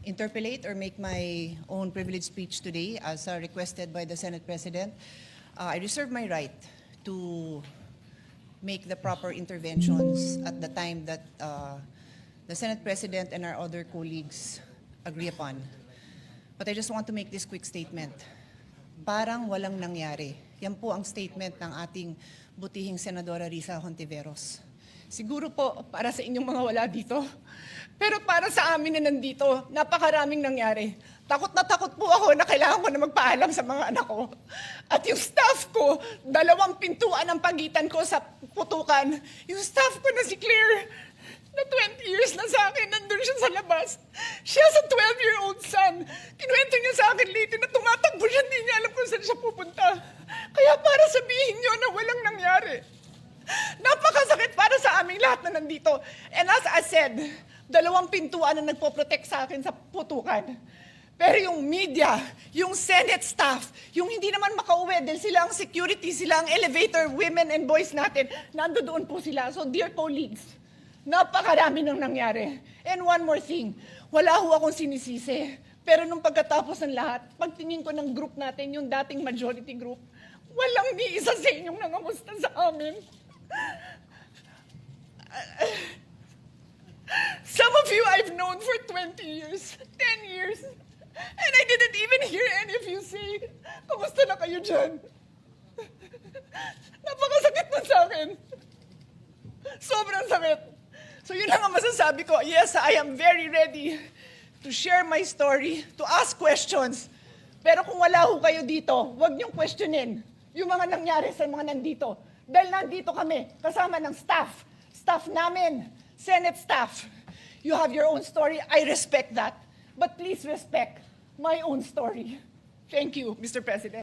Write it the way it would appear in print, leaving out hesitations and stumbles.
interpolate or make my own privileged speech today as requested by the Senate President. I reserve my right to make the proper interventions at the time that the Senate President and our other colleagues agree upon. But I just want to make this quick statement. Parang walang nangyari. Yan po ang statement ng ating butihing Senadora Risa Hontiveros. Siguro po para sa inyong mga wala dito. Pero para sa amin na nandito, napakaraming nangyari. Takot na takot po ako na kailangan ko na magpaalam sa mga anak ko. At yung staff ko, 2 pintuan ang pagitan ko sa putukan. Yung staff ko na si Claire, na 20 years na sa akin, nandun siya sa labas. Siya sa 12-year-old son. Kinuwento niya sa akin late na tumatakbo siya, hindi niya alam kung saan siya pupunta. Kaya para sabihin niyo na walang nangyari. Napakasakit para sa aming lahat na nandito. And as I said, 2 pintuan na nagpo-protect sa akin sa putukan. Pero yung media, yung Senate staff, yung hindi naman makauwi dahil sila ang security, sila ang elevator, women and boys natin, nandoon po sila. So dear colleagues, napakarami nang nangyari. And one more thing, wala ho akong sinisisi. Pero nung pagkatapos ng lahat, pagtingin ko ng group natin, yung dating majority group, walang ni isa sa inyong nangamusta sa amin. Some of you I've known for 20 years, 10 years, and I didn't even hear any of you say, kamusta na kayo dyan? Napakasakit nun sa akin. Sobrang sakit. So yun lang ang masasabi ko. Yes, I am very ready to share my story, to ask questions. Pero kung wala ho kayo dito, huwag niyong questionin yung mga nangyari sa mga nandito. Dahil nandito kami, kasama ng staff namin, Senate staff. You have your own story. I respect that. But please respect my own story. Thank you, Mr. President.